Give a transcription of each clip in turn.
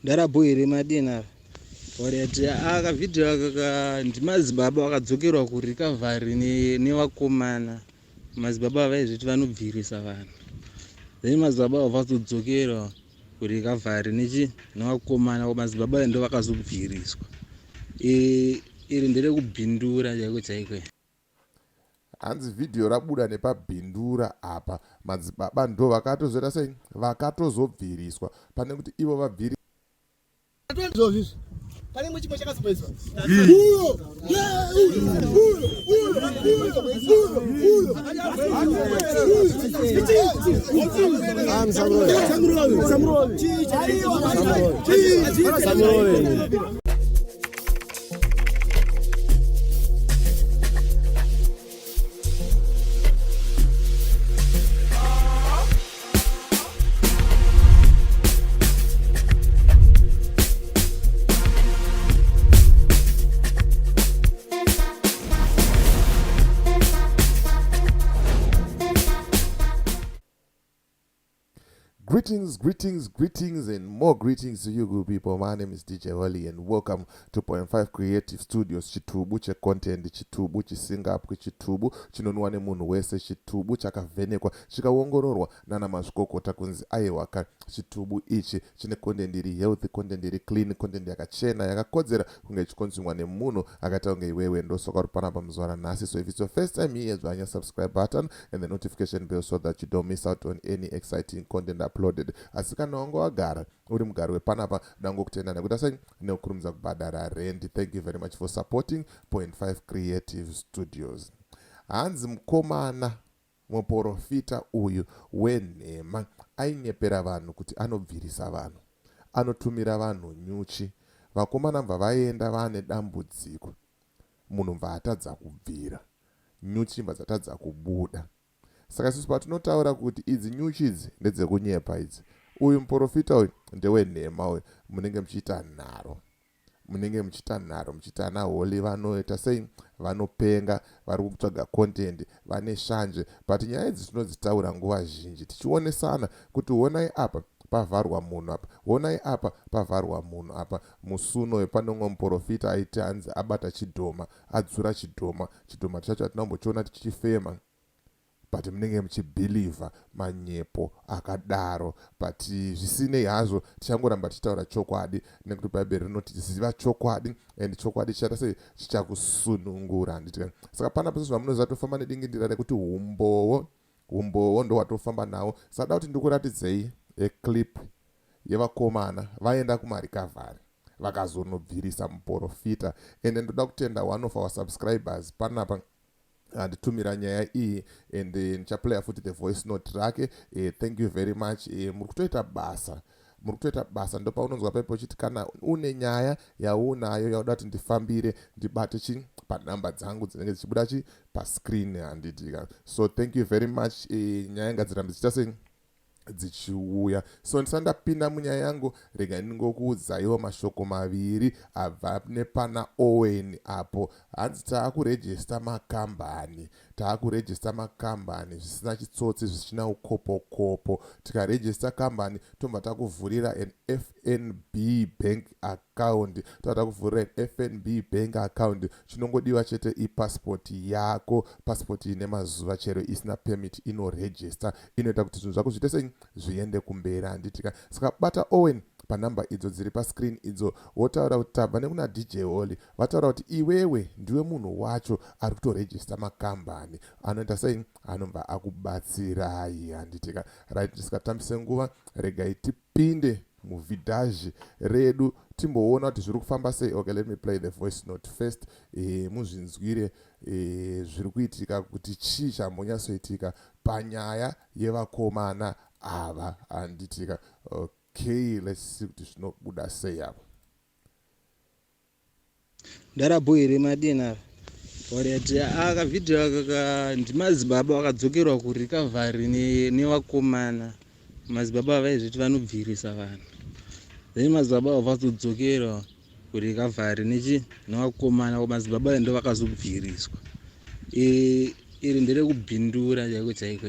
Ndarabho here madina alright aka video aka ndimadzibaba vakadzokerwa kurecovery nevakomana madzibaba vaizviti vanobvirisa vanhu then madzibaba vabva vazodzokerwa kurecovery nechi nevakomana madzibaba ndo vakazobviriswa iri nderekubhindura chaiko chaiko. Hanzi video rabuda nepabhindura apa madzibaba ndo vakatozoita sei vakatozobviriswa pane kuti ivo vabviri Izvozvi pane imwe chimwe chakazoboiswa Greetings, greetings, greetings, and more greetings to you good people. My name is DJ Holly and welcome to Point 5 Creative Studios. Chitubu checontent, chitubu chisingapwi, chitubu chinonwa nemunhu wese, chitubu chakavhenekwa, chikaongororwa nana mazvikokota kunzi aiwa ka chitubu ichi chine content iri healthy, content iri clean, content yakachena, yakakodzera kunge ichikonsumwa nemunhu akaita kunge iwewe. Ndosaka uri panapa muzuva ranhasi. So if it's your first time here, dzvanya subscribe button and the notification bell so that you don't miss out on any exciting content uploaded. Asi kana wanga wagara uri mugari wepanapa, dangokutenda nekuita sei nekukurumidza kubhadhara rent. Thank you very much for supporting Point 5 Creative Studios. Hanzi mukomana muporofita uyu wenhema ainyepera vanhu kuti anobvirisa vanhu, anotumira vanhu nyuchi. Vakomana bva vaenda vaane dambudziko, munhu bva atadza kubvira, nyuchi bva dzatadza kubuda. Saka isusu patinotaura kuti idzi nyuchi idzi ndedzekunyepa idzi, uyu muporofita uyu ndewenhema uyu, munenge muchiita nharo. Munenge muchiita nharo muchiti ana Holy vanoita sei, vanopenga, vari kutsvaga content, vane shanje. But nyaya idzi tinodzitaura nguva zhinji tichionesana kuti honai apa pavharwa munhu apa, honai apa pavharwa munhu apa. Musi unoyu pane umwe muporofita aiti hanzi abata chidhoma, adzura chidhoma, chidhoma chacho hatina kumbochiona tichichifema. But munenge muchibhilivha manyepo akadaro. But zvisinei hazvo, tichangoramba tichitaura chokwadi nekuti Bhaibheri rinoti ziva chokwadi and chokwadi chichaita sei? Chichakusunungura, handiti? Saka panapa sezvamunoziva tofamba nedingindira rekuti humbowo, humbowo ndohwatofamba nawo. Saka da kuti ndikuratidzei eclip yevakomana vaenda kumarecovery vakazonobvirisa muporofita. Ende ndoda kutenda one of our subscribers panapa anditumira nyaya iyi and ndichaplaya futi the voice note rake. Thank you very much. Muri kutoita basa, muri kutoita basa. Ndopaunonzwa paipo uchiti kana une nyaya yaunayo yauda kuti ndifambire, ndibate chi panhamba dzangu dzinenge dzichibuda chi pascreen, handiti ka? So thank you very much. Nyaya ngadzirambe dzichiita sei, dzichiuya. So ndisati ndapinda munyaya yangu, rega ndingokuudzaiwo mashoko maviri abva nepana Owen apo. Hanzi taakurejista makambani, taakurejista makambani zvisina chitsotsi, zvisina ukopokopo. Tikarejista kambani, tobva takuvhurira an FNB bank account, tobva takuvhurira an FNB bank account. Chinongodiwa chete ipasipoti yako. Pasipoti ine mazuva chero isina permit inorejista, inoita kuti zvinhu zvako zviite sei, zviende kumberi, handitika? Saka bata Owen panhamba idzo dziri pascreen idzo, wotaura kuti tabva nekuna DJ Holly, vataura kuti iwewe ndiwe munhu wacho ari kutorejista makambani. Anoita sei, anobva akubatsirai, handitika? Right, tisikatambise nguva, regai tipinde muvidhazhi redu timboona kuti zviri kufamba sei. Okay, let me play the voice note first, muzvinzwire zviri kuitika, kuti chii chambonyatsoitika panyaya yevakomana ava, handitika? Okay, let's see kuti zvinobuda sei apo. Ndarabho here madina alright aka video aka ndimadzibaba vakadzokerwa kurecovery nevakomana madzibaba vaizviti vanobvirisa vanhu. Then madzibaba vabva vazodzokerwa kurecovery nechi nevakomana madzibaba ndo vakazobviriswa. Iri nderekubhindura chaiko chaiko.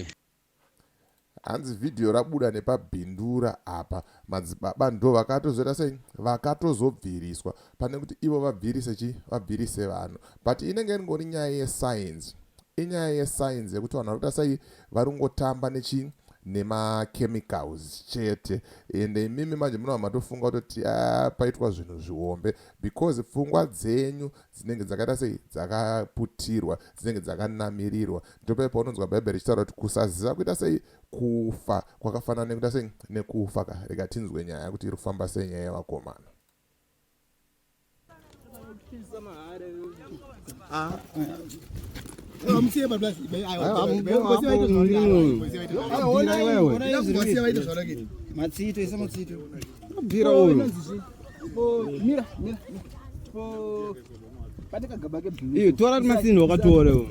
Hanzi vhidhiyo rabuda nepaBindura apa madzibaba ndo vakatozoita sei vakatozobviriswa pane kuti ivo vabvirise chi vabvirise vanhu but inenge ingori nyaya yescience inyaya yescience yekuti vanhu vari kuita sei vari kungotamba nechi nemachemicals chete ende imimi manje munova matofunga kutoti ah, paitwa zvinhu zvihombe because pfungwa dzenyu dzinenge dzakaita sei dzakaputirwa dzinenge dzakanamirirwa ndopai paunonzwa bhaibheri richitaura kuti kusaziva kuita sei kufa kwakafanana nekuita sei nekufa ka rega tinzwe nyaya kuti iri kufamba sei nyaya yevakomana Matsito, isa matsito. Bvira uyu. Mira, mira. Iyo tora masini wakatora iwe.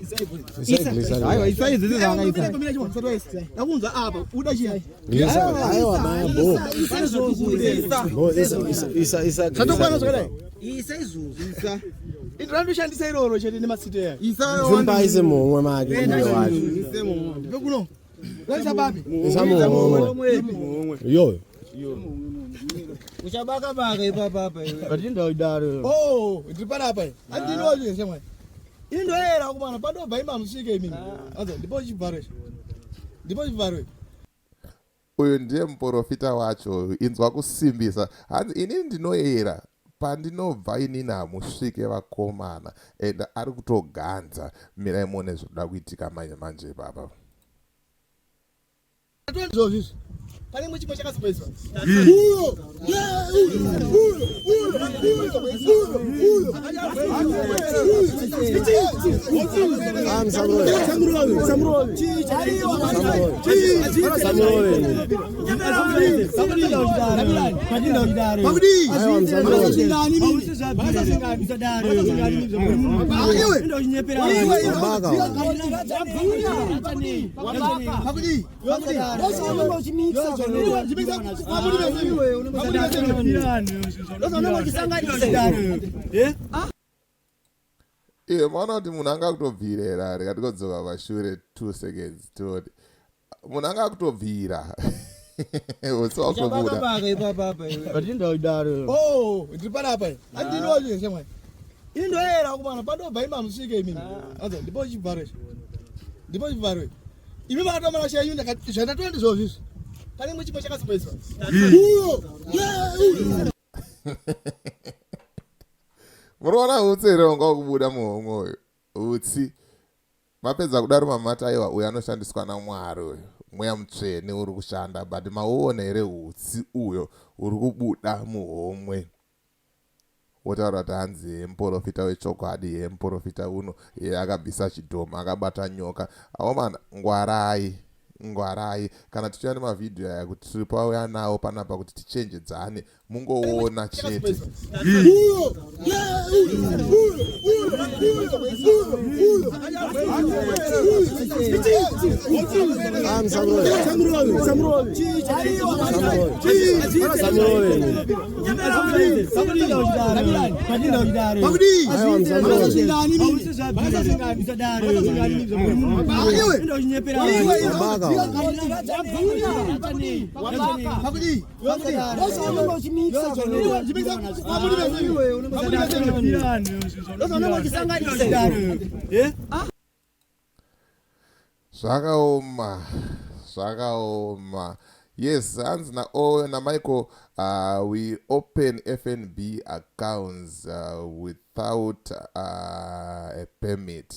Aiwa isai dzese zvaakaita. Ndakunzwa apa uda chii? Aiwa maya bo. Bo isa isa isa isa. Zvatokwana zvakadai. Isa izvozvo. Isa. Indira ndoshandisa iroro chete nemasito aya. Isa Zimba ise muhomwe make iye wacho. Ise muhomwe. Ndipe kuno. Raisa babi. Isa muhomwe. Iyoyo. Uchabaka baka ipapa apa iwe. Patinda idaro. Oh, ndiri panapa. Andini wacho shamwari. Indoera kumana pandobva imba musvike imimi. Anzo ndipo chivharo ichi. Ndipo chivharo ichi. Uyu ndiye muporofita wacho inzwa kusimbisa hanzi inini ndinoera pandinobva inini hamusvike vakomana and ari kutoganza mirai muone zvinoda kuitika manje manje ipapa. Izvozvi pane imwe chimwe chakazoiswa. Iwe maona kuti munhu anga akutobvira here ari katikodzoka pashure 2 seconds tione munhu anga akutobvira utsi wakutobuda Oh, ndiri panapa andini wacho shamwari indoera kumana pandobva imba musvike imimi anzo ndipo chivharo ichi ndipo chivharo ichi imi makatomana shenyu zvandatoa ndizvozvo izvi pane imwe chimwe chakazoiswa munoona utsi here wanga wakubuda muhomwe uyu utsi mapedza kudaro mamati aiwa uyu anoshandiswa namwari uyu mweya mutsvene uri kushanda but mauona here utsi uyo uri kubuda muhomwe wotaura kuti hanzi hee muporofita wechokwadi hee muporofita uno hee akabvisa chidhoma akabata nyoka aomana ngwarai ngwarai kana tichiuya nemavhidhiyo aya kuti tiri pauya nawo panapa kuti tichenjedzane mungoona chete Zvakaoma zvakaoma yes hanzi na oh, na Michael we open FNB accounts without a permit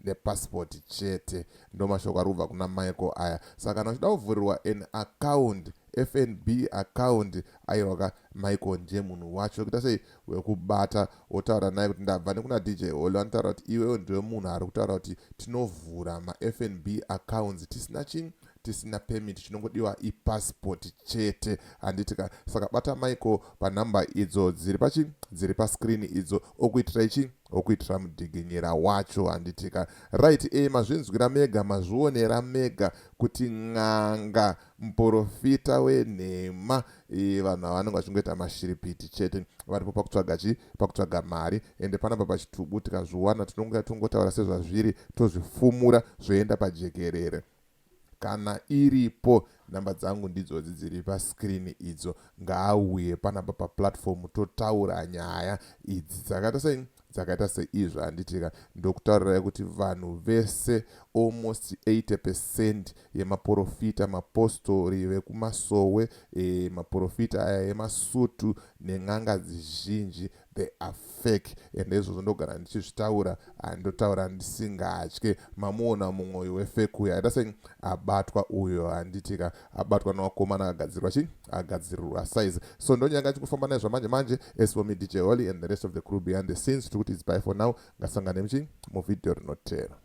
nepassport chete ndomashoko ari kubva kuna Michael aya saka kana uchida kuvhurirwa an account FNB account aiwa ka Michael ndiye munhu wacho wekuita sei wekubata wotaura naye kuti ndabva nekuna DJ Holly vanotaura kuti iwewe ndiwe munhu ari kutaura kuti tinovhura maFNB accounts tisina chii tisina permit chinongodiwa ipassport chete handiti ka saka bata Michael panumber idzo dziri pachi dziri pascreen idzo okuitira ichi okuitira mudhiginyira wacho handiti ka right e mazvinzwira mega mazvionera mega kuti n'anga Muporofita wenhema eh, vanhu ava vanenge vachingoita mashiripiti chete varipo pakutsvaga chi pakutsvaga mari ende panapa pachitubu tikazviwana tinonge tongotaura sezvazviri tozvifumura zvoenda pajekerere. Kana iripo, namba dzangu ndidzodzi dziri pascreen idzo. Ngaauye panapa paplatform, totaura nyaya idzi dzakaita sei, dzakaita seizvo, handitika? Ndokutaurirai kuti vanhu vese, almost 80% yemaprofita, mapostori vekumasowe, maprofita aya emasutu nen'anga dzizhinji, they are fake. Ende izvozvo ndogara ndichizvitaura, handotaura ndisingatye. Mamuona mumwe uyu wefake uyu aita sei, abatwa uyo, handitika? Abatwa nevakomana, akagadzirwa chi, agadzirirwa size. So ndonyanga achikufamba naye zvamanje manje. As for me, DJ Holly, and the rest of the crew behind the scenes, tiri kuti it's bye for now. Ngasangane muchi muvhidhiyo rinotera.